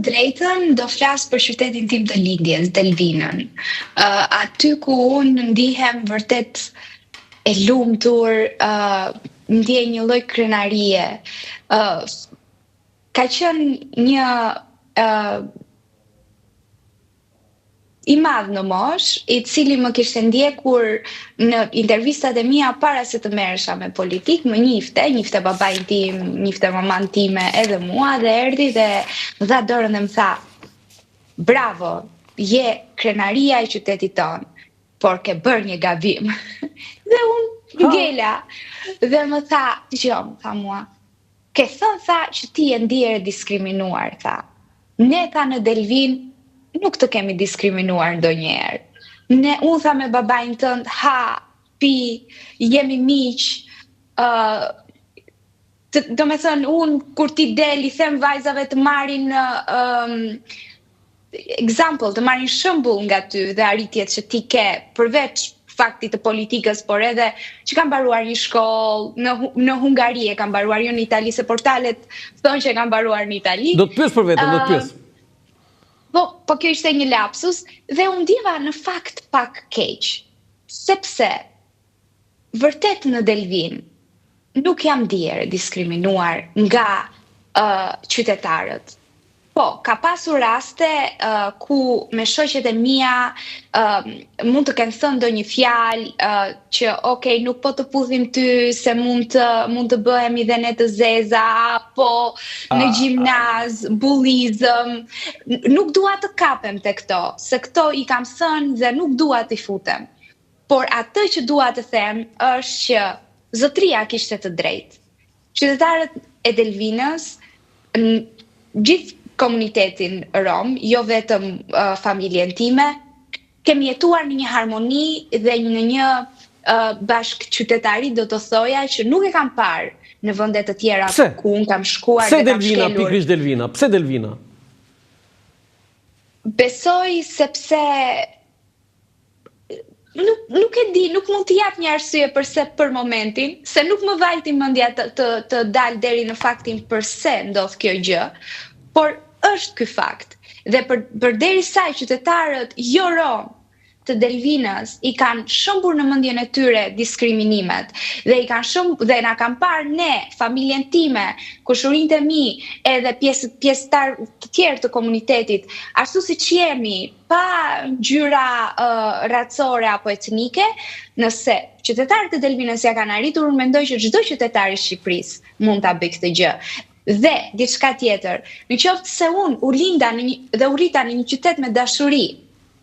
drejtën do flas për qytetin tim të lindjes, Delvinën. Uh, aty ku unë ndihem vërtet e lumtur, uh, ndjej një lloj krenarie. Uh, ka qenë një uh, i madh në moshë, i cili më kishte ndjekur në intervistat e mia para se të merresha me politikë, më njihte, njihte babain tim, njihte mamanë time edhe mua dhe erdhi dhe më dha dorën dhe më tha: "Bravo, je krenaria e qytetit tonë, por ke bërë një gabim." dhe unë ngela dhe më tha, "Dëgjo," më tha mua, Ke thënë tha që ti je ndier e diskriminuar tha. Ne tha në Delvinë nuk të kemi diskriminuar ndonjëherë. Ne unë tha me babain tënd ha, pi, jemi miq, ë të, domethënë unë kur ti del i them vajzave të marrin ë example, të marrin shembull nga ty dhe arritjet që ti ke përveç faktit të politikës, por edhe që kam mbaruar një shkollë në në Hungari e kam mbaruar jo në Itali se portalet thonë që e kam mbaruar në Itali. Do të pyes për veten, do të pyes. Po, po kjo ishte një lapsus dhe u ndjeva në fakt pak keq, sepse Vërtet në Delvinë nuk jam ndier e diskriminuar nga uh, qytetarët. Po, ka pasur raste uh, ku me shoqet e mia uh, mund të kenë thënë ndonjë fjalë uh, që ok, nuk po të puthim ty se mund të mund të bëhemi dhe ne të zeza, apo në gjimnaz, bullizëm. Nuk dua të kapem te këto, se këto i kam thënë dhe nuk dua t'i futem. Por atë që dua të them është që zotëria kishte të drejtë. Qytetarët e Delvinës, gjithë komunitetin rom, jo vetëm uh, familjen time, kemi jetuar në një harmoni dhe në një uh, bashkëqytetari do të thoja që nuk e kam parë në vende të tjera Pse? ku unë kam shkuar Pse dhe kam Delvina, shkelur. pikërisht Delvina? Pse Delvina? Besoj sepse Nuk nuk e di, nuk mund të jap një arsye përse për momentin, se nuk më vajti mendja të të të dal deri në faktin përse ndodh kjo gjë, por është ky fakt. Dhe për përderisa qytetarët jo rom të Delvinës i kanë shëmbur në mendjen e tyre diskriminimet dhe i kanë shëmb dhe na kanë parë ne, familjen time, kushërinjtë e mi, edhe pjesë pjesëtar të tjerë të komunitetit, ashtu siç jemi, pa ngjyra uh, racore apo etnike, nëse qytetarët e Delvinës ia kanë arritur, unë mendoj që çdo qytetar i Shqipërisë mund ta bëjë këtë gjë. Dhe diçka tjetër, në qoftë se unë u linda në një dhe u rrita në një qytet me dashuri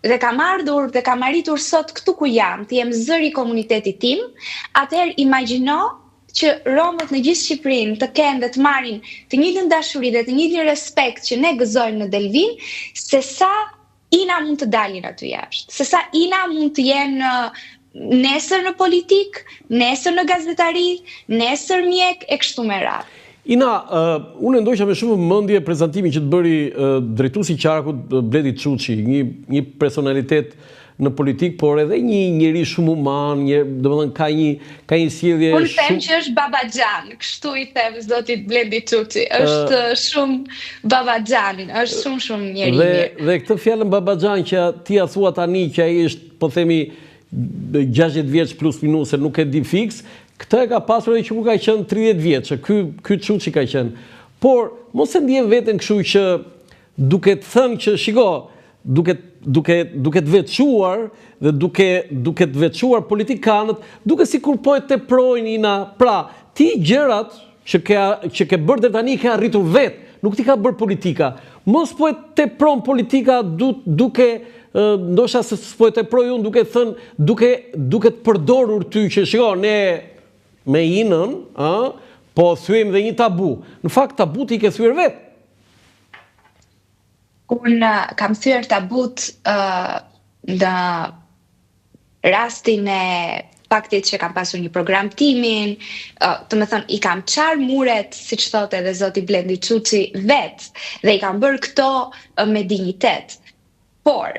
dhe kam ardhur dhe kam arritur sot këtu ku jam, të jem zëri i komunitetit tim, atëherë imagjino që romët në gjithë Shqipërinë të kenë dhe të marrin të njëjtën dashuri dhe të njëjtin respekt që ne gëzojmë në Delvinë, se sa Ina mund të dalin aty jashtë, se sa Ina mund të jenë nesër në politikë, nesër në gazetari, nesër mjek e kështu me radhë. Ina, uh, unë e ndoqa me shumë vëmendje prezantimin që të bëri uh, drejtuesi i qarkut Bledi Çuçi, një një personalitet në politikë, por edhe një njeri shumë human, një, domethënë ka një ka një sjellje Unë them që është babaxhan, kështu i them zotit Blendi Çuçi, është uh, shumë babaxhan, është shumë shumë njeri i mirë. Dhe dhe këtë fjalën babaxhan që ti ia thua tani që ai është, po themi 60 vjeç plus minus, se nuk e di fiks, këtë e ka pasur edhe që kur ka qenë 30 vjeç, ky ky Çuçi ka qenë. Por mos e ndjen veten kështu që duke të thënë që shiko, duke duke duke të veçuar dhe duke duke të veçuar politikanët, duke sikur po e teprojnë Ina. Pra, ti gjërat që ke që ke bërë deri tani i ke arritur vetë, nuk t'i ka bërë politika. Mos po e tepron politika du, duke ndoshta se s'po e teproj unë duke thënë duke duke të përdorur ty që shiko ne me Inën, ë, po thyejmë dhe një tabu. Në fakt tabutë i ke thyer vetë. Unë kam thyer tabut uh, në rastin e faktit që kam pasur një program timin, uh, domethënë, i kam çarë muret, siç thotë edhe zoti Blendi Çuçi, vetë, dhe i kam bërë këto uh, me dinjitet. Por,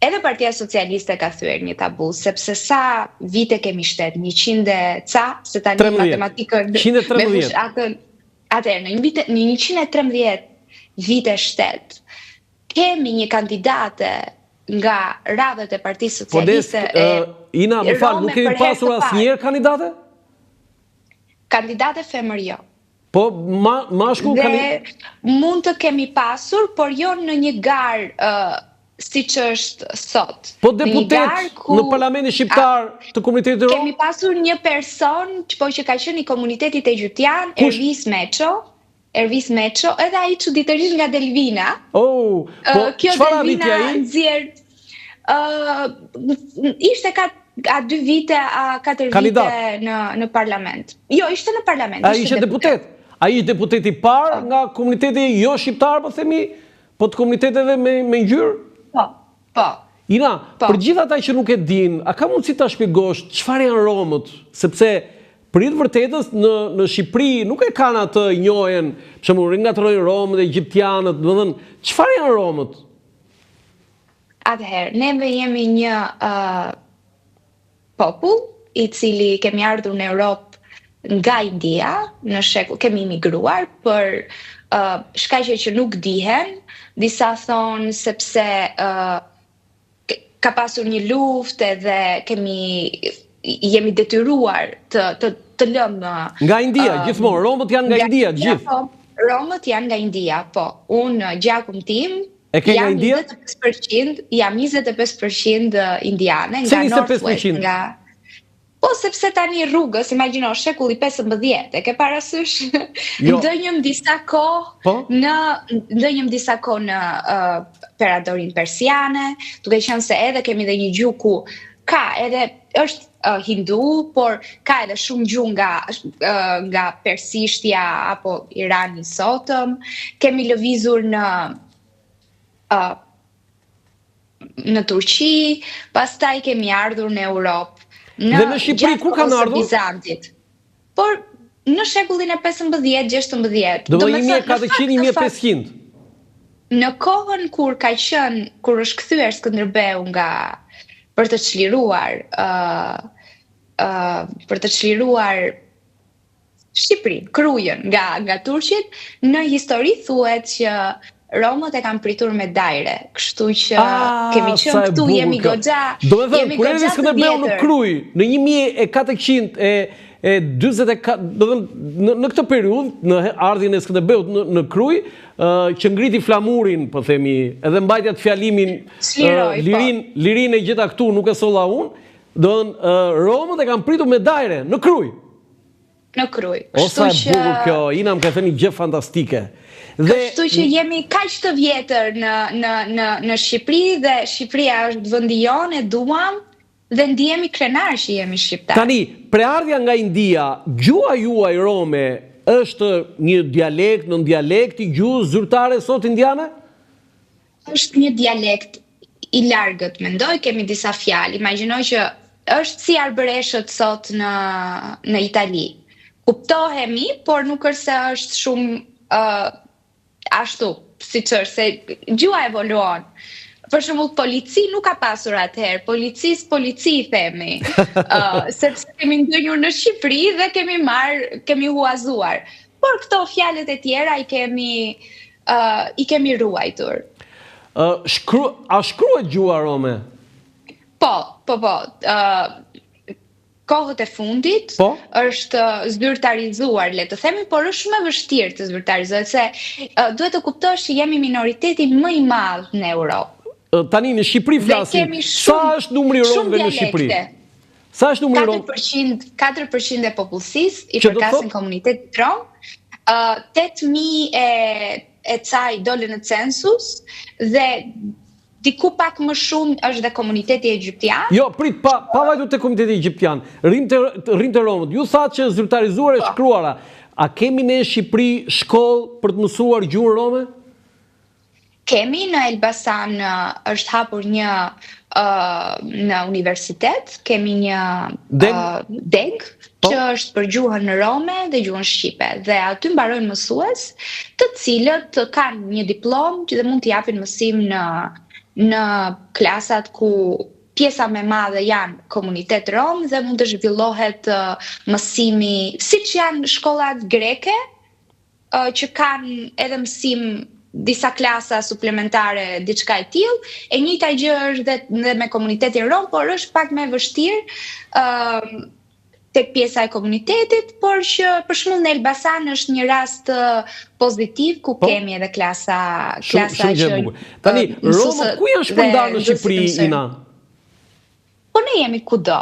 edhe Partia Socialiste ka thyer një tabu, sepse sa vite kemi shtet, 100 e ca, se tani 13, matematikën 113. me fushatën, atëherë, në një vite, në 113 vite shtet. Kemi një kandidate nga radhët e Partisë po Socialiste po des, e Ina, më fal, nuk kemi pasur asnjëherë kandidate? Kandidate femër jo. Po, ma, mashkull Dhe mund të kemi pasur, por jo në një garë uh, siç është sot. Po deputet ku, në parlamentin shqiptar të komunitetit rom? Kemi pasur një person që po që ka qenë i komunitetit egjiptian, Ervis Meço, Ervis Meço, edhe ai çuditërisht nga Delvina. Oh, po kjo çfarë arriti ai? Nxjerr ë uh, ishte ka a dy vite a katër vite në në parlament. Jo, ishte në parlament, ishte, ishte deputet. deputet. Ai ishte deputeti i parë po. nga komuniteti jo shqiptar, po themi, po të komuniteteve me me ngjyrë? Po. Po. Ina, po. për gjithë ata që nuk e dinë, a ka mundësi ta shpjegosh çfarë janë romët? Sepse Për hir të vërtetës në në Shqipëri nuk e kanë atë njohjen, për shembull, ngatërrojnë romët dhe egjiptianët, domethënë, çfarë janë romët? Atëherë, neve jemi një uh, popull i cili kemi ardhur në Europë nga India, në shekull kemi imigruar për uh, shkaqe që nuk dihen, disa thonë sepse uh, ka pasur një luftë edhe kemi jemi detyruar të të të lëmë nga India, uh, gjithmonë romët janë nga, nga India, të gjithë. Po, romët janë nga India, po. Unë gjakun tim e ke nga India? 25%, jam 25% indiane nga North West, nga Po sepse tani rrugës, imagjino shekulli 15, e ke parasysh? Jo. Ndenjëm disa kohë po? në ndenjëm disa kohë në uh, perandorinë persiane, duke qenë se edhe kemi dhe një gjuhë ku ka edhe është uh, hindu, por ka edhe shumë gjuhë nga uh, nga persishtja apo Irani i sotëm. Kemi lëvizur në uh, në Turqi, pastaj kemi ardhur në Europë. Në, Dhe në Shqipëri ku kanë ardhur? Bizantit. Por në shekullin e 15, 16. Do të 1400, 1500. Në kohën kur ka qenë, kur është kthyer Skënderbeu nga për të çliruar ë uh, uh, për të çliruar Shqipërinë, Krujën nga nga turqit, në histori thuhet që romët e kanë pritur me dajre, kështu që ah, kemi qenë këtu, jemi goxha. Do të thënë, kur erdhi Skënderbeu në Krujë në 1400 e e 44, do të thënë në, në këtë periudhë, në ardhjen e Skënderbeut në, në Krujë, uh, që ngriti flamurin, po themi, edhe mbajti atë fjalimin, uh, lirinë, po. lirinë e gjeta këtu, nuk e solla unë, do të thënë, uh, romët e kanë pritur me dajre në Krujë. Në Krujë. O sa e bukur kjo, Ina më ke thënë një gjë fantastike. Dhe Kështu që jemi kaq të vjetër në në në në Shqipëri dhe Shqipëria është vendi jonë, e duam dhe ndihemi krenarë që jemi shqiptarë. Tani, prejardhja nga India, gjuha juaj rome është një dialekt, nëndialekt i gjuhës zyrtare sot indiane? Është një dialekt i largët, mendoj, kemi disa fjalë. Imagjino që është si arbëreshët sot në në Itali. Kuptohemi, por nuk është se është shumë uh, ashtu, siç është, se gjuha evoluon. Për shembull, polici nuk ka pasur atëherë, policisë polici i themi, uh, sepse kemi ndenjur në Shqipëri dhe kemi marrë, kemi huazuar. Por këto fjalët e tjera i kemi uh, i kemi ruajtur. Uh, shkru, a shkruhet gjuha rome? Po, po, po. Uh, kohët e fundit po? është zyrtarizuar, le të themi, por është shumë e vështirë të zyrtarizohet se uh, duhet të kuptosh që jemi minoriteti më i madh në Europë. Tani në Shqipëri flasim. Sa është numri i romëve në Shqipëri? Sa është numri rom? 4%, 4% e popullsisë i përkasin komunitetit rom. Uh, 8000 e e ca i dolën në census dhe diku pak më shumë është dhe komuniteti egjiptian. Jo, prit, pa pa vajtur te komuniteti egjiptian. Rrim te rrim te romët. Ju thatë që zyrtarizuar e po. shkruara. A kemi ne në Shqipëri shkollë për të mësuar gjuhën rome? Kemi në Elbasan është hapur një në universitet, kemi një degë deg, po. që është për gjuhën rome dhe gjuhën shqipe dhe aty mbarojnë mësues, të cilët kanë një diplomë që dhe mund të japin mësim në në klasat ku pjesa më e madhe janë komunitet rom dhe mund të zhvillohet mësimi siç janë shkollat greke, që kanë edhe mësim disa klasa suplementare, diçka e tillë. E njëjta gjë është dhe, dhe me komunitetin rom, por është pak më e vështirë ë uh, tek pjesa e komunitetit, por që për shembull në Elbasan është një rast pozitiv ku po, kemi edhe klasa klasa shumë, shumë që Tani romët ku janë shpërndarë në Shqipëri Ina? Po ne jemi kudo.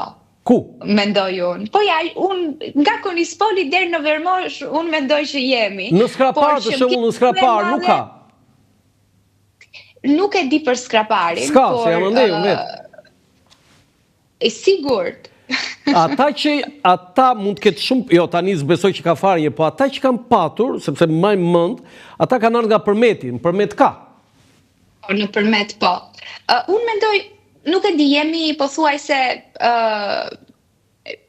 Ku? Mendoj unë. Po ja, unë nga Konispoli deri në Vermosh, unë mendoj që jemi. Në Skrapar, për shembull, në Skrapar nuk ka. Nuk e di për Skraparin, S'ka, por se jam andej unë vetë. E sigurt. Ata që ata mund të ketë shumë, jo tani s'besoj që ka fare një, po ata që kanë patur, sepse mbaj mend, ata kanë ardhur nga Përmeti, në Përmet ka. Po në Përmet po. Uh, unë mendoj, nuk e di, jemi pothuajse uh,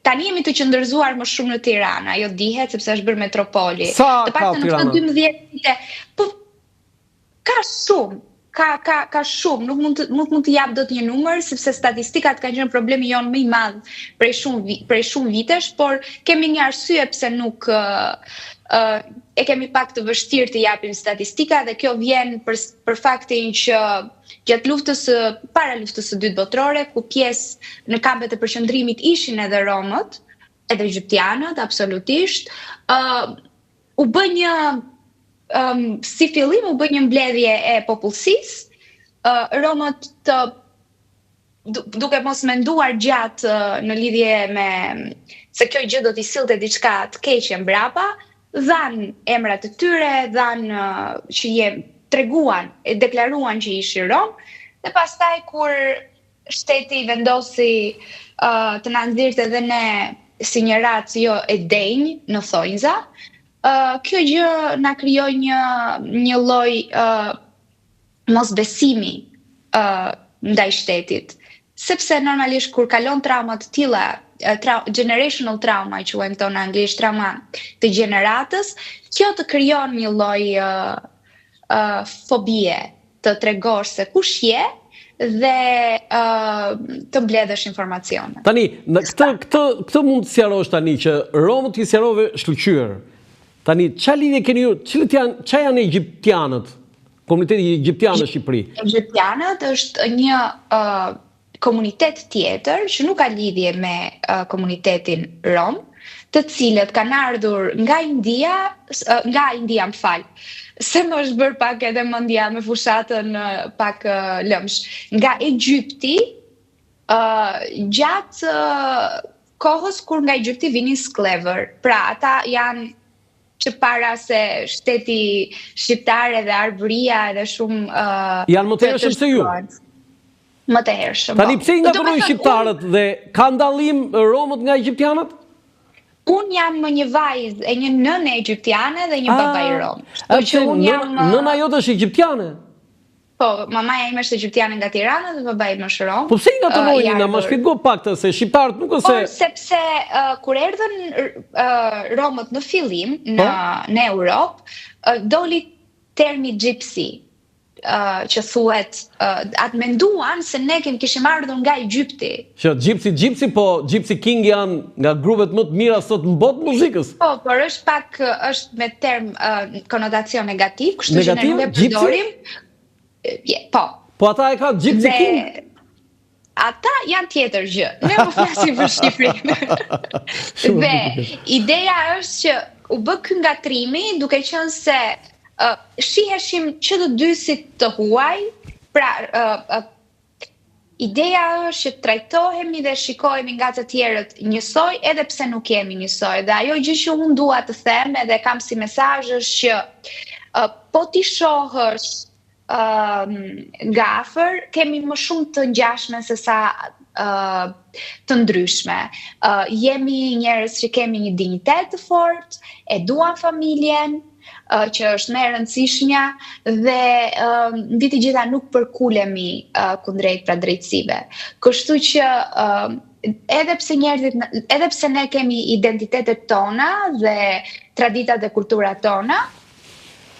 tani jemi të qendërzuar më shumë në Tiranë, ajo dihet sepse është bërë metropoli. Sa të paktën në këto 12 vite. Po Ka shumë, ka ka ka shumë, nuk mund të nuk mund të jap dot një numër sepse statistikat kanë qenë problemi jonë më i madh prej shumë prej shumë vitesh, por kemi një arsye pse nuk uh, uh, e kemi pak të vështirë të japim statistika dhe kjo vjen për për faktin që gjatë luftës së para luftës së dytë botërore, ku pjesë në kampet e përqendrimit ishin edhe romët, edhe egjiptianët, absolutisht, ë uh, u bë një um, si fillim u bë një mbledhje e popullsisë, uh, romët të duke mos menduar gjatë uh, në lidhje me se kjo gjë do t'i sillte diçka të keqe mbrapa, dhanë emrat e tyre, dhanë uh, që je treguan, e deklaruan që ishin rom, dhe pastaj kur shteti vendosi uh, të na nxirrte edhe ne si një racë jo e denjë në thonjza, uh, kjo gjë na krijoi një një lloj uh, mosbesimi uh, ndaj shtetit. Sepse normalisht kur kalon trauma të tilla, tra generational trauma quhen këto në anglisht, trauma të gjeneratës, kjo të krijon një lloj uh, uh, fobie të tregosh se kush je dhe uh, të mbledhësh informacione. Tani, në këtë këtë këtë mund të sqarosh tani që romët i sqarove shkëlqyer. Tani, ça lidhje keni ju? Cilët janë, ça janë egjiptianët? Komuniteti egjiptian në Shqipëri. Egjiptianët është një uh, komunitet tjetër që nuk ka lidhje me uh, komunitetin rom, të cilët kanë ardhur nga India, uh, nga India më fal, se më është bërë pak edhe mendja me fushatën uh, pak uh, lëmsh, nga Egjipti, uh, gjatë uh, kohës kur nga Egjipti vinin skllevër. Pra, ata janë që para se shteti shqiptar edhe Arbëria edhe shumë uh, janë më të hershëm se ju. Më të hershëm. Tani po. pse i ngatërrojnë shqiptarët dhe kanë dallim romët nga egjiptianët? Unë jam më një vajzë e një nëne egjiptiane dhe një ah, babai rom. Kështu që unë jam nëna jote është egjiptiane. Po, mamaja ime është egjiptiane nga Tirana dhe babai im është rom. Po pse i ngatërrojnë, na ma shpjego pak këtë se shqiptarët nuk është se Por sepse uh, kur erdhën uh, romët në fillim në po? në Europë, uh, doli termi gypsy, uh, që thuhet uh, ata menduan se ne kem kishim ardhur nga Egjipti. Që Gypsy Gypsy po Gypsy King janë nga grupet më të mira sot në botë muzikës. Po, por është pak është me term uh, konotacion negativ, kështu që ne nuk e përdorim. Je, po. Po ata e kanë Gypsy dhe... King. Ata janë tjetër gjë. Ne po flasim për Shqipërinë. dhe ideja është që u bë ky ngatërrimi duke qenë se uh, shiheshim që të dy si të huaj, pra uh, uh, Ideja është që trajtohemi dhe shikohemi nga të tjerët njësoj edhe pse nuk jemi njësoj. Dhe ajo gjë që unë dua të them edhe kam si mesazh është që uh, po t'i shohësh uh, nga afër, kemi më shumë të ngjashme se sa uh, të ndryshme. Uh, jemi njerëz që kemi një dinjitet të fortë, e duam familjen, që është më e rëndësishmja dhe mbi të gjitha nuk përkulemi kundrejt padrejtësive. Kështu që edhe pse njerëzit edhe pse ne kemi identitetet tona dhe traditat dhe kulturat tona,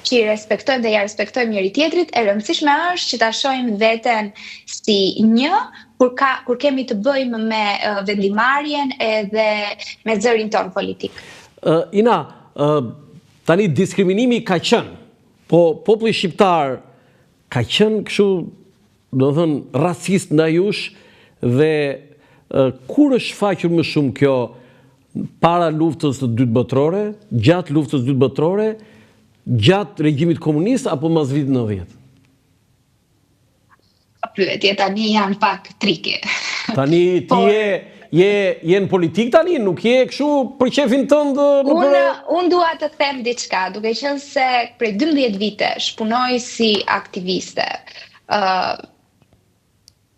që i respektojmë dhe ja respektojmë njëri tjetrit, e rëndësishme është që ta shohim veten si një kur ka kur kemi të bëjmë me vendimmarrjen edhe me zërin tonë politik. Uh, Ina, uh, tani diskriminimi ka qenë. Po populli shqiptar ka qenë kështu, domethënë racist ndaj jush dhe kur është shfaqur më shumë kjo para luftës së dytë botërore, gjatë luftës së dytë botërore, gjatë regjimit komunist apo mas vitit 90? Pyetje tani janë pak tricky. Tani ti Por... je je je në politikë tani, nuk je kështu për qefin tënd në për... Unë unë dua të them diçka, duke qenë se prej 12 vitesh punoj si aktiviste. ë uh,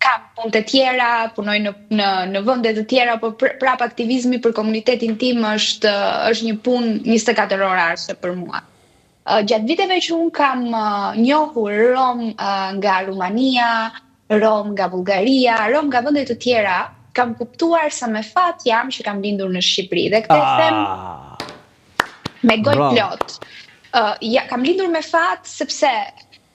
kam punë të tjera, punoj në në në vende të tjera, por pr prap aktivizmi për komunitetin tim është është një punë 24 orëshe për mua. Gjatë viteve që unë kam njohur rom nga Rumania, rom nga Bullgaria, rom nga vende të tjera, kam kuptuar sa me fat jam që kam lindur në Shqipëri. Dhe këtë e them ah. me gojë plot. Uh, ja, kam lindur me fat sepse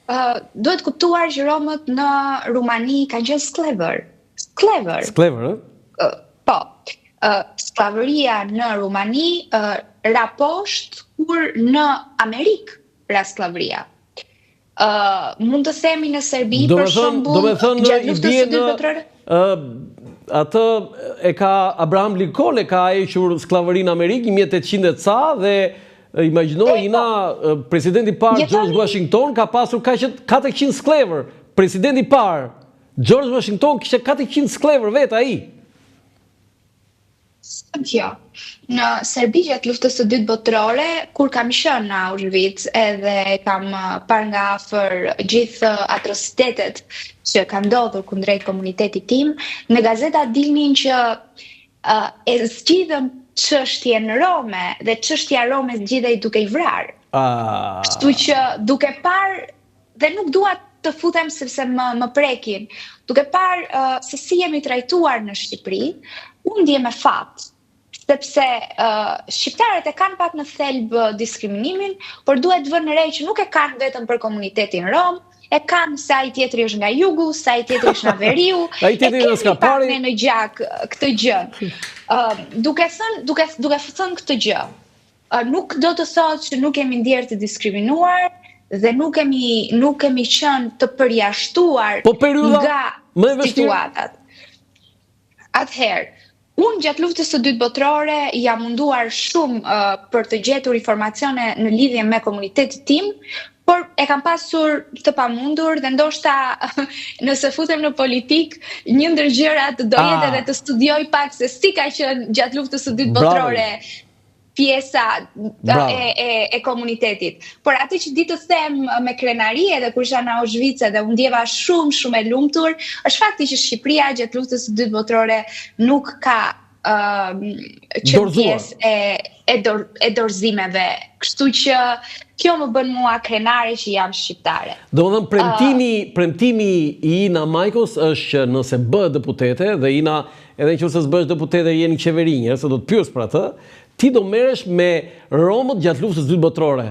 uh, duhet kuptuar që romët në Rumani kanë qenë skllevër. Skllevër. Skllevër, ë? Uh, po. Uh, skllavëria në Rumani uh, ra poshtë kur në Amerikë ra skllavëria. Uh, mund të themi në Serbi për shembull, domethënë gjatë luftës së dytë botërore? Uh, atë e ka Abraham Lincoln e ka hequr skllavërinë në Amerikë 1800 e ca dhe imagjino Ina po. presidenti i parë George Washington ka pasur 400 skllevër. Presidenti i parë George Washington kishte 400 skllevër vetë ai. Kjo. Në Serbi gjatë luftës së dytë botërore, kur kam qenë në Auschwitz edhe kam uh, parë nga afër gjithë atrocitetet që kanë ndodhur kundrejt komunitetit tim, në gazeta dilnin që uh, e zgjidhëm çështjen rome dhe çështja rome zgjidhej duke i vrarë. Ah. Kështu që duke parë dhe nuk dua të futem sepse më më prekin. Duke parë uh, se si jemi trajtuar në Shqipëri, unë ndihem me fat sepse uh, shqiptarët e kanë pak në thelb diskriminimin, por duhet vënë re që nuk e kanë vetëm për komunitetin rom, e kanë se ai tjetri është nga jugu, se ai tjetri është nga veriu, ai tjetri është nga pari. Ne në gjak këtë gjë. Uh, duke thënë duke duke thënë këtë gjë, Nuk do të thotë që nuk jemi ndjerë të diskriminuar dhe nuk kemi nuk kemi qenë të përjashtuar po nga më e situatat. Atëherë, unë gjatë luftës së dytë botërore jam munduar shumë uh, për të gjetur informacione në lidhje me komunitetin tim, por e kam pasur të pamundur dhe ndoshta nëse futem në politikë, një ndër gjërat do jetë ah. edhe të studioj pak se si ka qenë gjatë luftës së dytë botërore pjesa e, e, e komunitetit. Por atë që di të them me krenari edhe kur isha në Auschwitz edhe u ndjeva shumë shumë e lumtur, është fakti që Shqipëria gjatë luftës së dytë botërore nuk ka uh, qenë pjesë e e, dor, e dorëzimeve. Kështu që kjo më bën mua krenare që jam shqiptare. Domethënë premtimi, uh, premtimi i Ina Majkos është që nëse bëhet deputete dhe Ina Edhe në qoftë se s'bëhesh deputete je në qeveri njëherë, se do të pyes për atë, ti do merresh me romët gjatë luftës së dytë botërore.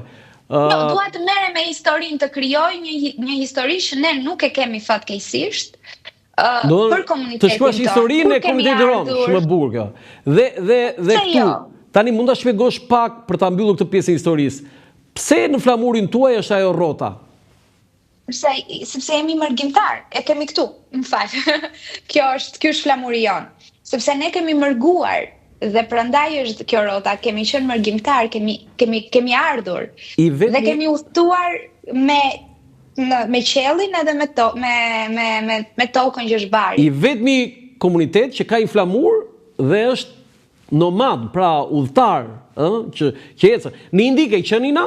Jo, dua të merrem me historinë, të krijoj një një histori që ne nuk e kemi fatkeqësisht. Uh, për komunitetin Të shkruash historinë e komunitetit rom, shumë e bukur kjo. Dhe dhe dhe këtu jo? tani mund ta shpjegosh pak për ta mbyllur këtë pjesë e historisë. Pse në flamurin tuaj është ajo rrota? Sepse, sepse jemi mërgimtar, e kemi këtu, më fal. Kjo është, ky është flamuri jonë. Sepse ne kemi mërguar dhe prandaj është kjo rrota, kemi qenë mërgimtar, kemi kemi kemi ardhur. I vetmi... Dhe kemi udhëtuar me në me qiellin edhe me to, me me me me tokën që është bari. I vetmi komunitet që ka një flamur dhe është nomad, pra udhëtar, ë, që që ecën. Në Indi ke qenë Ina?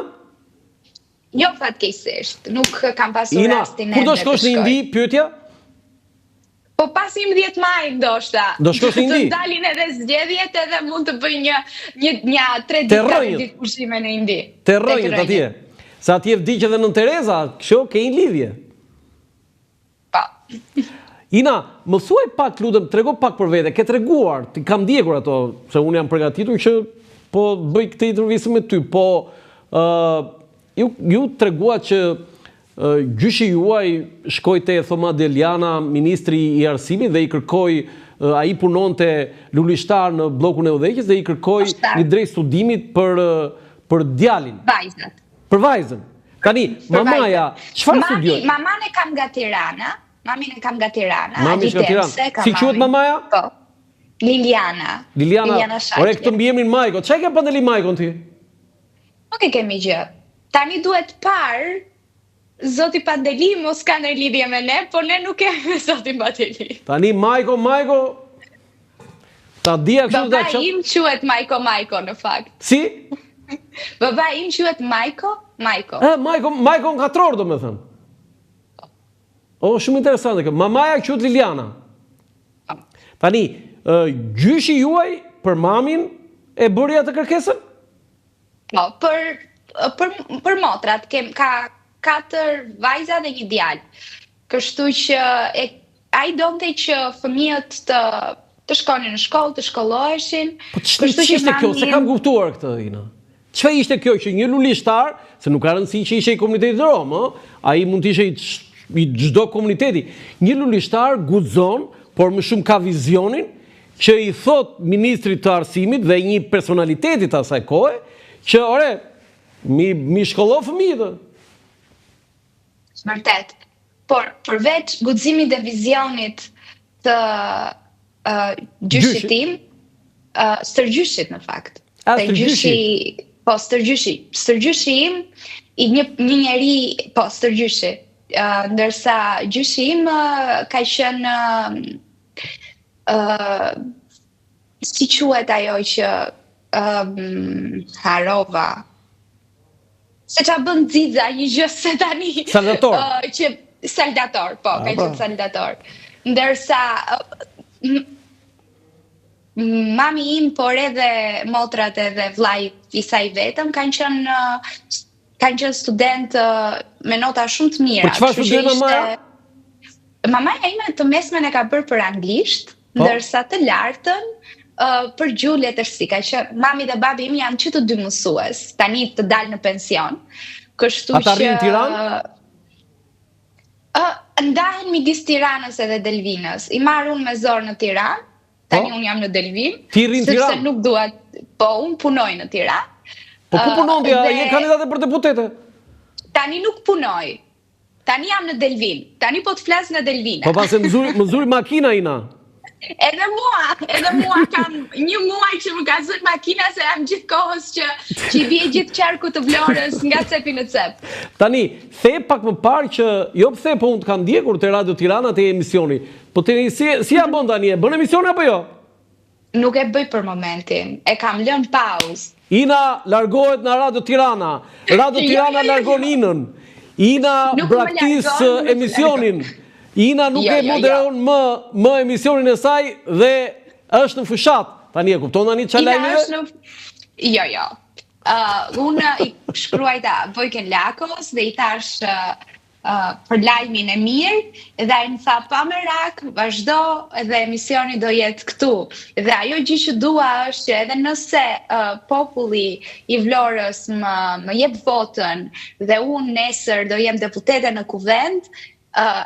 Jo fatkeqësisht, nuk kam pasur Ina, rastin ende. Kur do shkosh në Indi, pyetja? Po pas 11 maj ndoshta. Do shkosh në Indi? Të dalin edhe zgjedhjet edhe mund të bëj një një një 3 ditë 4 ditë pushime në Indi. Te rrënjët atje. Se atje vdiq edhe Nënë Tereza, kështu ke një lidhje. Po. Ina, më thuaj pak, lutem, trego pak për vete. Ke treguar, t'i kam ndjekur ato, se unë jam përgatitur që po bëj këtë intervistë me ty, po ë uh, ju ju treguat që uh, gjyshi juaj shkoi te Thoma Deliana, ministri i arsimit dhe i kërkoi uh, ai punonte lulishtar në bllokun e udhëheqjes dhe i kërkoi një drejt studimit për për djalin. Vajzat. Për vajzën. Tani, mamaja, çfarë studioi? Maman e kam nga Tirana, mamin e kam nga Tirana. Mami është nga Tirana. Si quhet mamaja? Po. Liliana. Liliana. Liliana Shaqe. Ore këtë mbiemrin Majko, ç'a e ke Pandeli Majkon ti? Nuk e kemi gjë. Tani duhet parë Zoti Pandeli mos ka ndonjë lidhje me ne, po ne nuk kemi me zotin Pandeli. Tani Majko, Majko Ta dija kështu ta Baba im quhet Majko Majko në fakt. Si? Baba im quhet Majko Majko. E, Majko, Majko në katror domethënë. O, shumë interesante kjo. Mamaja quhet Liliana. Po. Tani, gjyshi juaj për mamin e bëri atë kërkesën? Po, për për për motrat kem ka katër vajza dhe një djalë. Kështu që e, ai donte që fëmijët të të shkonin në shkollë, të shkolloheshin. Po ç'ishte ishte kjo? S'e kam kuptuar këtë, Ina. Çfarë ishte kjo që një lulishtar, se nuk ka rëndësi që ishte i komunitetit rom, ë? Ai mund të ishte i i çdo komuniteti. Një lulishtar guxon, por më shumë ka vizionin që i thotë ministrit të arsimit dhe një personaliteti të asaj kohe që ore, mi mi shkollo fëmijët. Vërtet. Por përveç guximit dhe vizionit të uh, gjyshit tim, uh, stërgjyshit në fakt. A, stërgjyshi? Po, stërgjyshi. Stërgjyshi im, i një, një njeri, po, stërgjyshi. Uh, ndërsa gjyshi im uh, ka qenë uh, uh, si quhet ajo që um, harrova Se ça bën xixa një gjë se tani. Saldator. Uh, që saldator, po, ka qenë saldator. Ndërsa uh, mami im, por edhe motrat edhe vllai i saj vetëm kanë qenë kanë qenë studentë me nota shumë të mira. Po çfarë studioi mamaja? Mamaja ime të mesmen e ka bërë për anglisht, po? ndërsa të lartën uh, për gjuhë letërsi. Ka qenë mami dhe babi im janë që të dy mësues, tani të dalë në pension. Kështu që Ata rrinë në Tiranë? Uh, ndahen midis Tiranës edhe Delvinës. I marr unë me zor në Tiranë, po? tani unë jam në Delvinë. Ti rri në Tiranë? Sepse nuk dua, po unë punoj në Tiranë. Po ku punon ti? Dhe... Je kandidate për deputete? Tani nuk punoj. Tani jam në Delvinë. Tani po të flas nga Delvina. Po pse më zuri, më zuri makina Ina. Edhe mua, edhe mua kam një muaj që më ka zënë makina se jam gjithë kohës që, që i bie gjithë qarkut të Vlorës nga cepi në cep. Tani, the pak më parë që, jo the, po unë të kam ndjekur te Radio Tirana te emisioni. Po tani, si, si ja bën tani, e bën emisioni apo jo? Nuk e bëj për momentin, e kam lënë pauzë. Ina largohet nga Radio Tirana. Radio jo, Tirana jo, jo, largon Inën. Ina braktis emisionin. Ina nuk e moderon më më emisionin e saj dhe është në fushatë. Tani e kupton tani çfarë lajmi është? Jo, jo. Uh, unë i shkruajta Vojken Lakos dhe i thashë uh, për lajmin e mirë dhe ai më tha pa merak, vazhdo edhe emisioni do jetë këtu. Dhe ajo gjë që dua është që edhe nëse uh, populli i Vlorës më më jep votën dhe unë nesër do jem deputete në kuvend, uh,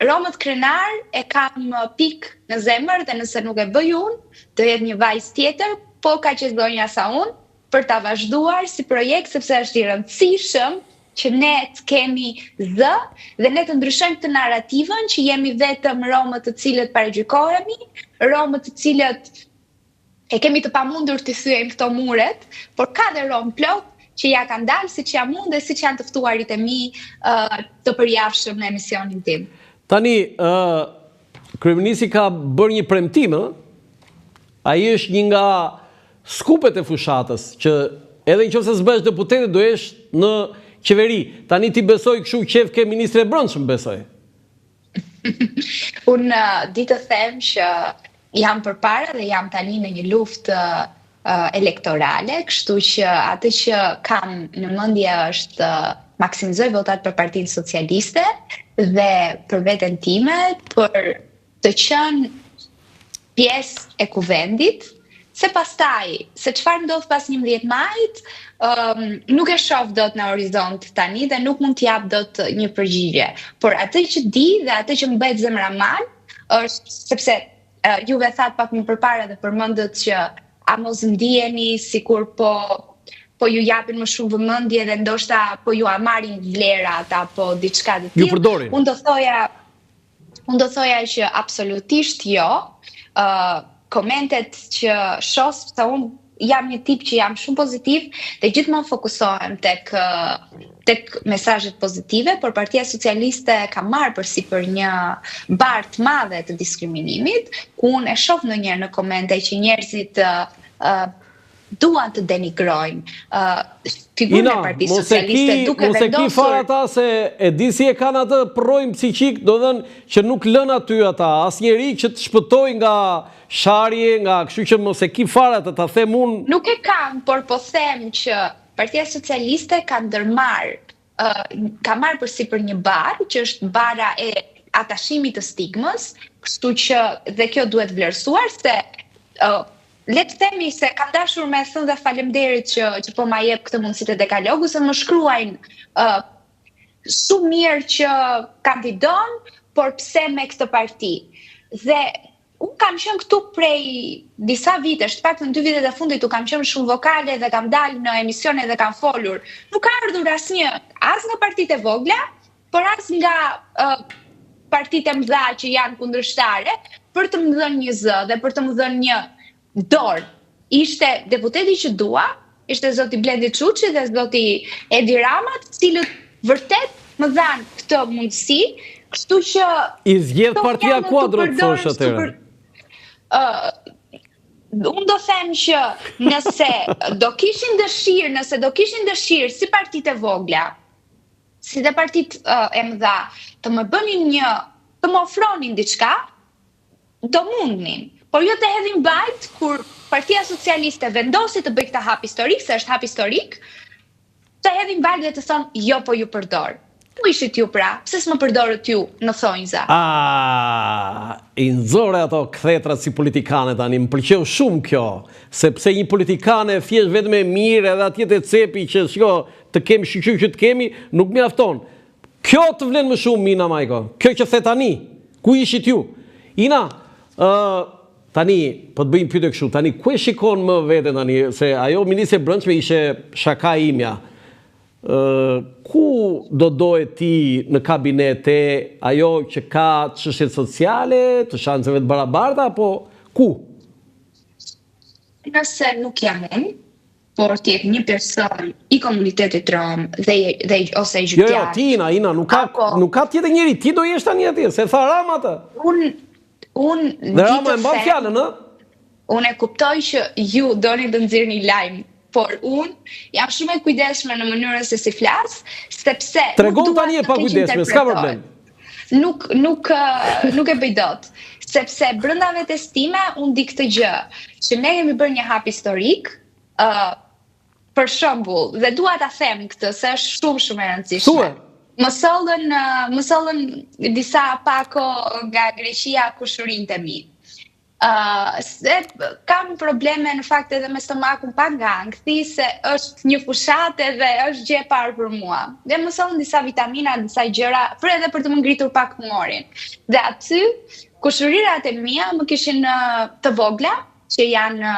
Romët krenarë e kam pikë në zemër dhe nëse nuk e bëj unë, do jetë një vajzë tjetër, po kaq e zonja sa unë, për ta vazhduar si projekt sepse është i rëndësishëm që ne të kemi zë dhe ne të ndryshojmë këtë narrativën që jemi vetëm romët të cilët paragjykohemi, romët të cilët e kemi të pamundur t'i thyejmë këto muret, por ka dhe romë plot që ja kanë dalë siç jam unë dhe siç janë të ftuarit e mi uh, të përjavshëm në emisionin tim. Tani, uh, kryeministri ka bërë një premtim, ë? Ai është një nga skupet e fushatës, që edhe në qoftë se s'bëhesh deputete, do jesh në qeveri. Tani ti besoj kështu qejf ke ministre e brendshme, besoj. Unë uh, di të them që jam përpara dhe jam tani në një luftë uh, elektorale, kështu që atë që kam në mendje është të maksimizoj votat për Partinë Socialiste dhe për veten time, për të qenë pjesë e kuvendit, se pastaj, se çfarë ndodh pas 11 majit, um, nuk e shoh dot në horizont tani dhe nuk mund të jap dot një përgjigje. Por atë që di dhe atë që më bëhet zemra mal, është sepse uh, juve thatë pak më përpara dhe përmendët që a mos ndiheni sikur po. po ju japin më shumë vëmendje dhe ndoshta po jua marrin vlerat apo diçka të tillë. Ju përdorin. Unë do thoja unë do thoja që absolutisht jo. Ë uh, komentet që shoh sepse unë jam një tip që jam shumë pozitiv dhe gjithmonë fokusohem tek tek mesazhet pozitive, por Partia Socialiste ka marrë përsipër një barrë të madhe të diskriminimit, ku unë e shoh ndonjëherë në komente që njerëzit uh, duan të denigrojnë uh, figurën e Partisë Socialiste duke vendosur... Mos e ki fare ata se e di si e kanë atë përroin psikik, domethënë që nuk lënë aty ata, asnjeri që të shpëtojë nga sharje, nga kështu që mos e ki fare atë, ta them unë... Nuk e kam, por po them që Partia Socialiste ka ndërmarrë, uh, ka marrë përsipër një barrë, që është barra e atashimit të stigmës, kështu që dhe kjo duhet vlerësuar se uh, le të themi se kam dashur me thënë dhe faleminderit që që po ma jep këtë mundësi te dekalogu se më shkruajnë uh, shumë mirë që kandidon, por pse me këtë parti? Dhe unë kam qenë këtu prej disa vitesh, të paktën dy vitet e fundit, u kam qenë shumë vokale dhe kam dalë në emisione dhe kam folur. Nuk ka ardhur asnjë, as nga partitë e vogla, por as nga uh, partitë e mëdha që janë kundërshtare, për të më dhënë një zë dhe për të më dhënë një dorë. Ishte deputeti që dua, ishte zoti Blendi Çuçi dhe zoti Edi Rama, të cilët vërtet më dhanë këtë mundësi, kështu që i zgjedh partia kuadro të thosh atëherë. Ë unë do them që nëse do kishin dëshirë, nëse do kishin dëshirë si partitë e vogla, si dhe partitë uh, e mëdha, të më bënin një, të më ofronin diçka, do mundnin. Por jo të hedhin baltë kur Partia Socialiste vendosi të bëjë këtë hap historik, se është hap historik, të hedhin baltë dhe të thonë jo po ju përdor. Ku ishit ju pra? Pse s'më përdorët ju në thonjza? Ah, i nxore ato kthetrat si politikane tani, më pëlqeu shumë kjo, sepse një politikane thjesht vetëm e mirë edhe atje te cepi që shiko, të kemi shyqyr që të kemi, nuk mjafton. Kjo të vlen më shumë Ina Majko. Kjo që the tani, ku ishit ju? Ina, ë tani po të bëj një pyetje kështu, tani ku e shikon më veten tani se ajo ministre e Brendshme ishte shaka imja. Ë ku do doje ti në kabinet te ajo që ka çështjet sociale, të shanseve të barabarta apo ku? Nëse nuk jam unë, por të jetë një person i komunitetit rom dhe dhe ose egjiptian. Jo, jo, ti Ina, Ina, nuk ka apo, nuk ka tjetër njeri, ti do jesh tani atje, se tha Rama atë. Un un dhe Rama e mban fjalën, ë? Unë e kuptoj që ju doni të nxirrni lajm, por unë jam shumë e kujdesshme në mënyrën se si flas, sepse Tregon tani e pakujdesshme, s'ka problem. Nuk nuk nuk e bëj dot, sepse brenda vetes time unë di këtë gjë, që ne kemi bërë një hap historik, ë uh, për shembull, dhe dua ta them këtë se është shumë shumë e rëndësishme. Thuaj. Më sollën më sollën disa pako nga Greqia kushërinjtë e mi. Uh, se kam probleme në fakt edhe me stomakun pak nga ankthi se është një fushatë edhe është gjë e parë për mua. Dhe më sollën disa vitamina, disa gjëra, për edhe për të më ngritur pak humorin. Dhe aty kushërirat e mia më kishin të vogla, që janë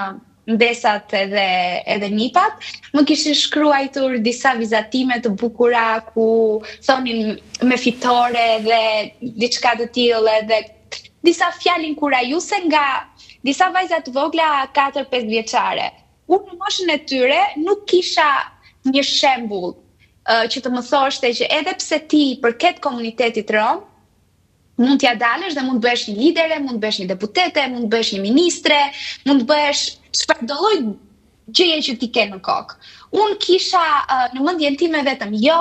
mbesat edhe edhe nipat, më kishin shkruajtur disa vizatime të bukura ku thonin me fitore dhe diçka të tillë edhe disa fjalë inkurajuese nga disa vajza të vogla 4-5 vjeçare. Unë në moshën e tyre nuk kisha një shembull uh, që të më thoshte që edhe pse ti i përket komunitetit rom, mund t'ia dalësh dhe mund të bëhesh një lidere, mund të bëhesh një deputete, mund të bëhesh një ministre, mund të bëhesh çfarëdo lloj gjëje që ti ke në kokë. Unë kisha uh, në mendjen time vetëm jo,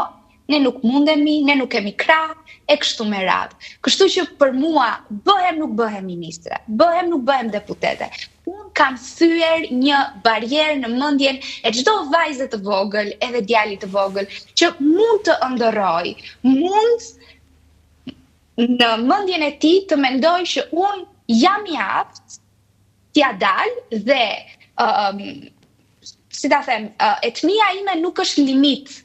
ne nuk mundemi, ne nuk kemi krah, e kështu me radhë. Kështu që për mua, bëhem nuk bëhem ministre, bëhem nuk bëhem deputete. Unë kam thyer një barrierë në mendjen e çdo vajze të vogël, edhe djali të vogël, që mund të ëndërrojë, mund në mendjen e tij të mendojë që unë jam i aftë t'ia dal dhe um, si ta them, uh, etnia ime nuk është limit,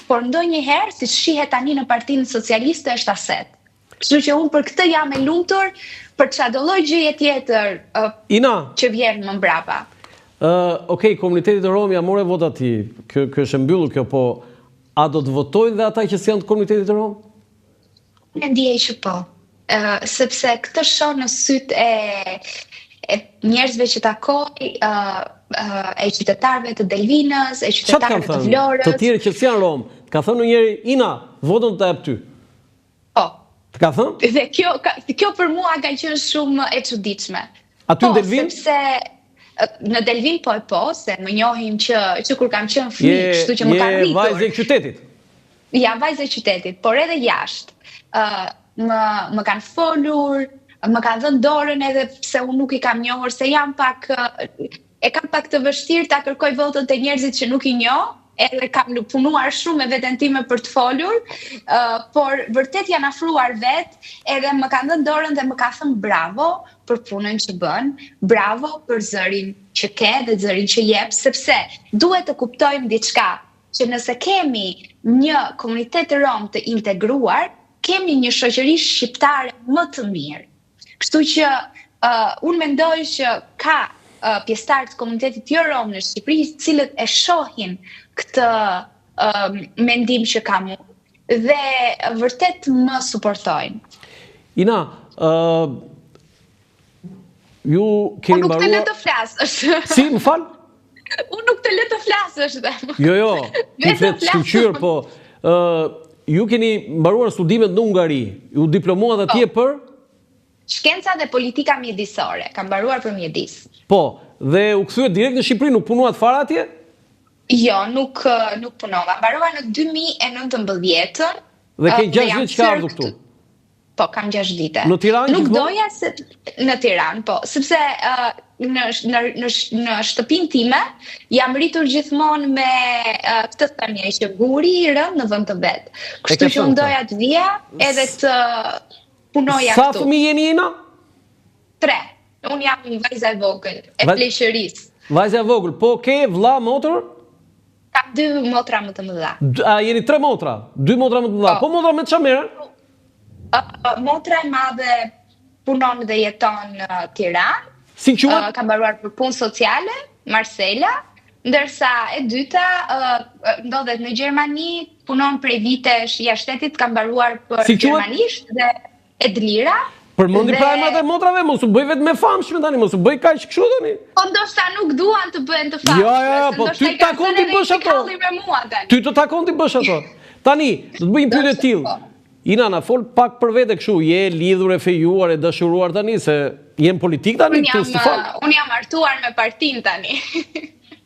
por ndonjëherë, siç shihet tani në Partinë Socialiste, është aset. Kështu që unë për këtë jam e lumtur, për çfarëdo lloj gjëje tjetër uh, Ina, që vjen më mbrapa. Ë, okay, komunitetit rom ia more votat ti. Kjo kjo është e mbyllur kjo, po a do të votojnë dhe ata që s'janë të komunitetit rom? Unë ndiej që po. Ë, sepse këtë shoh në sytë e e njerëzve që takoj, ë e qytetarëve të Delvinës, e qytetarëve të Vlorës. Të tjerë që s'janë rom, të ka thënë ndonjëri, Ina, votën ta jap ty. Po. Të ka thënë? Dhe kjo ka, kjo për mua ka qenë shumë e çuditshme. Aty në po, Delvinë? Sepse në Delvinë po e po, se më njohin që që kur kam qenë fëmijë, kështu që më kanë rritur. Je vajzë e qytetit. Jam vajzë e qytetit, por edhe jashtë. Ë uh, më më kanë folur, më kanë dhënë dorën edhe pse unë nuk i kam njohur, se jam pak e kam pak të vështirë ta kërkoj votën te njerëzit që nuk i njoh, edhe kam punuar shumë me veten time për të folur, uh, por vërtet janë afruar vetë, edhe më kanë dhënë dorën dhe më ka thënë bravo për punën që bën, bravo për zërin që ke dhe zërin që jep, sepse duhet të kuptojmë diçka, që nëse kemi një komunitet rom të integruar, kemi një shoqëri shqiptare më të mirë. Kështu që uh, unë mendoj që ka uh, pjesëtarë të komunitetit jo rom në Shqipëri, të cilët e shohin këtë uh, mendim që kam unë dhe vërtet më suportojnë. Ina, uh, ju keni mbaruar... Unë nuk të lë të flasësh. Si, më fal? Unë nuk të lë të flasësh, them. Jo, jo, ti flet shkëlqyer, po uh, ju keni mbaruar studimet në Hungari, ju diplomuat atje po. për? Shkenca dhe politika mjedisore, kam mbaruar për mjedis. Po, dhe u kthyet direkt në Shqipëri, nuk punuat fare atje? Jo, nuk nuk punova. Mbarova në 2019-ën. Dhe ke 6 vjet që ke ardhur këtu? Po, kam 6 vite. Në Tiranë Nuk doja se në Tiranë, po, sepse uh, në në në në shtëpinë time jam rritur gjithmonë me uh, këtë thënie që guri i rëndë në vend të vet. Kështu që unë doja të vija edhe të punoja këtu. Sa fëmijë jeni Ina? 3. Unë jam një vajza e vogël, e Va pleqërisë. Vajza e vogël, po ke vlla motër? Kam dy motra më të mëdha. A jeni tre motra? Dy motra më të mëdha. Po, po motra me çfarë merren? Uh, motra e madhe punon dhe jeton në Tiranë. Si quhet? Uh, ka mbaruar për punë sociale, Marcela, ndërsa e dyta uh, ndodhet në Gjermani, punon prej vitesh jashtë shtetit, ka mbaruar për si gjermanisht dhe Edlira. Përmendi pra emrat e motrave, mos u bëj vetë e famshme tani, mos u bëj kaq kështu tani. Po ndoshta nuk duan të bëhen të famshme. Jo, jo, jo, po ty të takon t'i bësh ato. Ty të takon t'i bësh ato. Tani, do të bëj një pyetje të tillë. Po. Ina, na fol pak për vete kështu, je lidhur e fejuar e dashuruar tani se je në politikë tani këtu s'të fal. Unë jam martuar me partinë tani.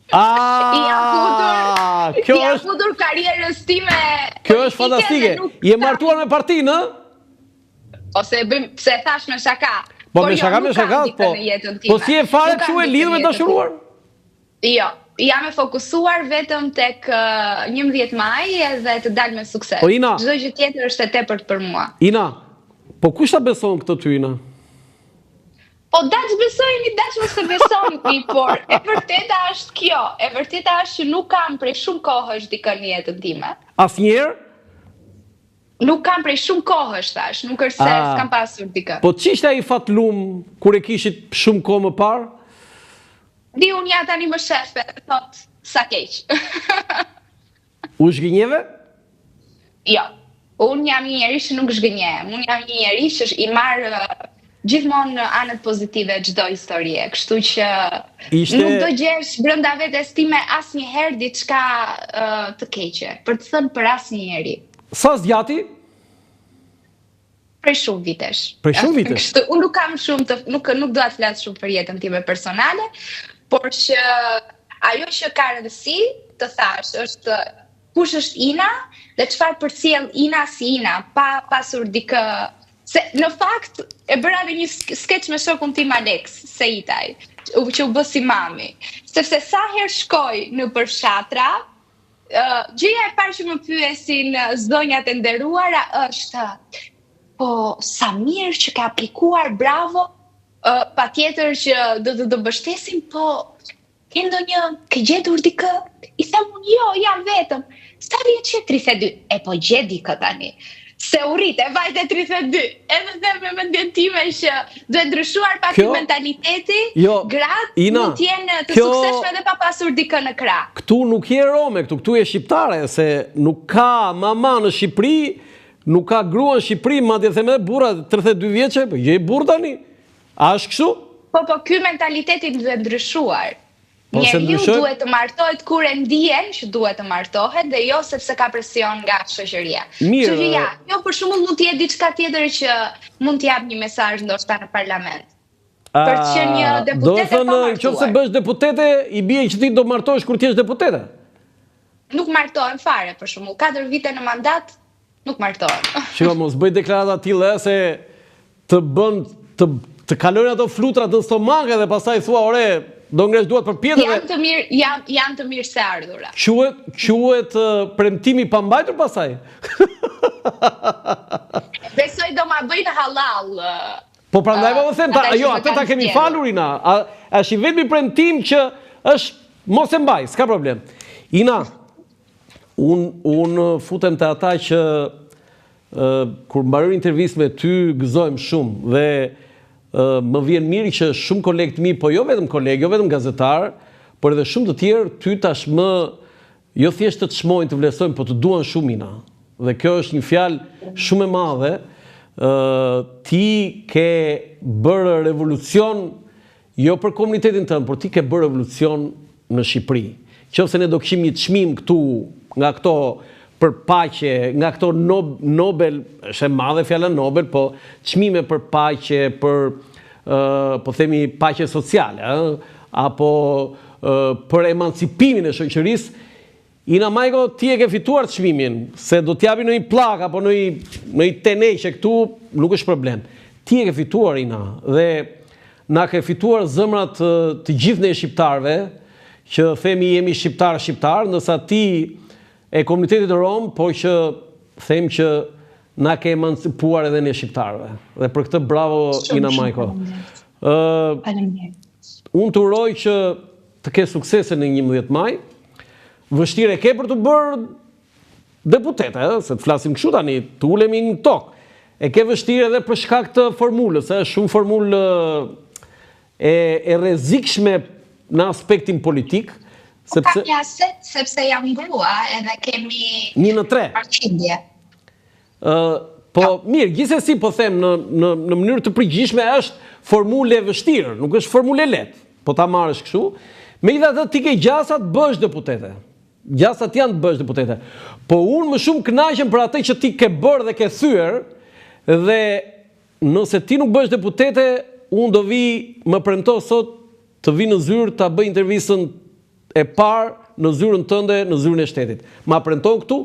Ah, I jam futur, kjo është futur karrierës time. Kjo është fantastike. Je martuar me partinë, ë? Ose e bëjmë, pse e thashë me shaka. Po me jo, shaka, me shaka, po. Po s'je fare kështu e lidhur e dashuruar? Jo, jam e fokusuar vetëm tek 11 maj edhe të dal me sukses. Po Ina, çdo gjë tjetër është e tepërt për mua. Ina, po kush ta beson këtë ty Ina? Po daç besojeni, daç mos e besoni, por e vërteta është kjo. E vërteta është që nuk kam prej shumë kohësh dikë në jetën time. Asnjëherë? Nuk kam prej shumë kohësh thash, nuk është se ah. s'kam pasur dikë. Po ç'ishte ai fatlum kur e kishit shumë kohë më parë? Di unë ja tani më shef e thot sa keq. U zhgënjeve? Jo. Unë jam një njeri që nuk zhgënjehem. Unë jam një njeri që i marr gjithmonë në anët pozitive çdo historie, kështu që Ishte... nuk do gjesh brenda vetes time asnjëherë diçka uh, të keqe, për të thënë për asnjë njeri. Sa zgjati? Prej shumë vitesh. Prej shumë vitesh. Kështu, unë nuk kam shumë të nuk nuk dua të flas shumë për jetën time personale, por që ajo që ka rëndësi, të thash, është kush është Ina dhe çfarë përcjell Ina si Ina, pa pasur dikë Se në fakt e bëra edhe një skeç me shokun tim Alex Seitaj, që u bë si mami. Sepse sa herë shkoj nëpër fshatra, uh, gjëja e parë që më pyesin zonjat e nderuara është po sa mirë që ke aplikuar, bravo, uh, patjetër që do të të mbështesim, po Ke ndonjë, ke gjetur dikë? I them unë, jo, jam vetëm. Sa vjeç je? 32. E po gjej dikë tani. Se u rrit, e vajte 32. Edhe them me mendjen time që duhet ndryshuar pak kjo, mentaliteti, jo, gratë Ina, mund të jenë të kjo, suksesshme edhe pa pasur dikë në krah. Këtu nuk je rome, këtu këtu je shqiptare, se nuk ka mama në Shqipëri, nuk ka grua në Shqipëri, madje them edhe burra 32 vjeçe, po gjej burrë tani. A është kështu? Po, po, ky mentaliteti duhet ndryshuar. Po Njeriu duhet të martohet kur e ndien që duhet të martohet dhe jo sepse ka presion nga shoqëria. Mirë. Kështu që ja, kjo për shembull mund të jetë diçka tjetër që mund të jap një mesazh ndoshta në parlament. Për të qenë një deputete e pamartuar. Do të thënë, nëse bëhesh deputete, i bie që ti do martohesh kur të jesh deputete. Nuk martohem fare për shembull, 4 vite në mandat nuk martohem. Shiko, mos bëj deklarata të tilla se të bën të të kalojnë ato flutrat në stomak edhe pastaj thua ore do ngresh duart përpjetë dhe Janë të mirë, janë janë të mirëseardhura. Quhet quhet premtim i pambajtur pastaj. Besoj do ma bëjnë hallall. Po prandaj po them, ta, jo, atë ta kemi falur Ina. A, është i vetmi premtim që është mos e mbaj, s'ka problem. Ina, un un futem te ata që Kur mbaroj intervistë me ty gëzohem shumë dhe më vjen mirë që shumë kolegë të mi, po jo vetëm kolegë, jo vetëm gazetarë, por edhe shumë të tjerë ty tashmë jo thjesht të çmojnë, të vlerësojnë, po të duan shumë Ina. Dhe kjo është një fjalë shumë e madhe. Ë ti ke bërë revolucion Jo për komunitetin tënd, por ti ke bërë revolucion në Shqipëri. Qoftë se ne do kishim një çmim këtu nga këto për paqe, nga këto Nobel, është e madhe fjala Nobel, po çmime për paqe, për po themi paqe sociale, ë, apo për emancipimin e shoqërisë, Ina Majko, ti e ke fituar çmimin, se do t'japin ndonjë pllakë apo ndonjë ndonjë teneqe këtu, nuk është problem. Ti e ke fituar Ina dhe na ke fituar zemrat të gjithë ne shqiptarëve që themi jemi shqiptarë shqiptarë, ndërsa ti e komunitetit rom, po që them që na ke emancipuar edhe ne shqiptarëve. Dhe për këtë bravo Ina Majko. Ë Faleminderit. Unë të uroj që të kesh suksese në 11 maj. Vështirë e ke për t'u bërë deputete, ëh, se të flasim kështu tani, të ulemi në tokë. E ke vështirë edhe për shkak të formulës, ëh, është shumë formulë e e rrezikshme në aspektin politik, po sepse kam një aset sepse jam grua edhe kemi 1 në 3. Përqindje. Ë, po mirë, gjithsesi po them në në në mënyrë të përgjithshme është formulë e vështirë, nuk është formulë e lehtë. Po ta marrësh kështu, megjithatë ti ke gjasa të bëhesh deputete. Gjasat janë të bëhesh deputete. Po unë më shumë kënaqem për atë që ti ke bërë dhe ke thyer dhe nëse ti nuk bëhesh deputete, unë do vi, më premto sot të vi në zyrë ta bëj intervistën e parë në zyrën tënde, në zyrën e shtetit. Ma premton këtu?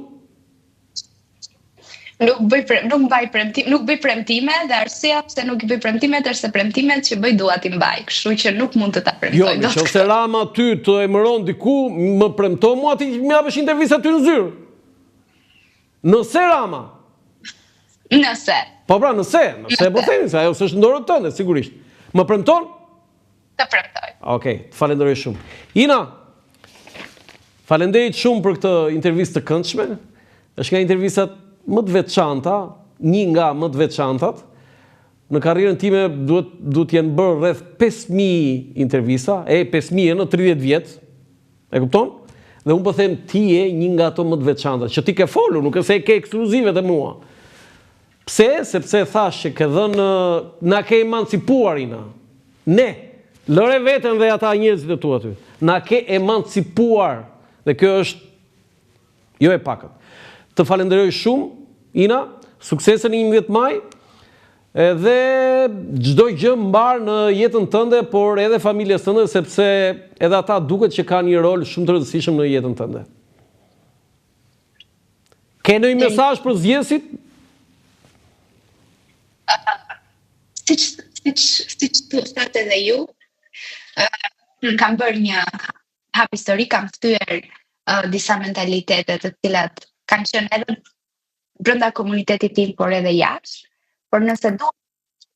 Nuk bëj pre, nuk mbaj premtim, nuk bëj premtime dhe arsyeja pse nuk i bëj premtimet është se premtimet që bëj dua t'i mbaj, kështu që nuk mund të ta premtoj jo, dot. Jo, nëse Rama ty të emëron diku, më premto mua ti më japësh intervistë aty në zyrë. Nëse Rama. Nëse. Po pra, nëse, nëse po themi se ajo s'është në dorën tënde, sigurisht. Më premton? Të premtoj. Okej, të falenderoj shumë. Ina, faleminderit shumë për këtë intervistë të këndshme. Është nga intervistat më të veçanta, një nga më të veçantat. Në karrierën time duhet duhet të jenë bërë rreth 5000 intervista, e 5000 në 30 vjet. E kupton? Dhe unë po them ti je një nga ato më të veçantat, që ti ke folur, nuk është se e ke ekskluzive te mua. Pse? Sepse thashë që ke dhënë, na ke emancipuar Ina. Ne, lëre veten dhe ata njerëzit e tu aty. Na ke emancipuar dhe kjo është jo e pakët. Të falenderoj shumë Ina, suksese në 11 maj edhe çdo gjë mbarë në jetën tënde, por edhe familjes tënde sepse edhe ata duket që kanë një rol shumë të rëndësishëm në jetën tënde. Ke ndonjë mesazh për zgjedhësit? Siç siç siç thatë edhe ju, uh, kam bërë një hap historik, kam thyer uh, disa mentalitete të cilat kanë qenë edhe brenda komunitetit tim, por edhe jashtë. Por nëse duhet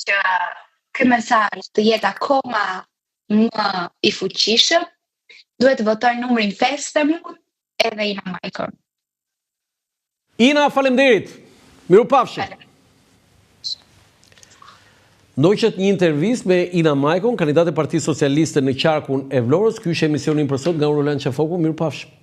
që ky mesazh të jetë akoma më i fuqishëm, duhet të votojnë numrin 5 te mua edhe Ina Majkon. Ina, faleminderit. Mirupafshim. Ndoqët një intervistë me Ina Majkon, kandidate e Partisë Socialiste në qarkun e Vlorës. Ky ishte emisioni im për sot nga unë Roland Qafoku. Mirupafshim.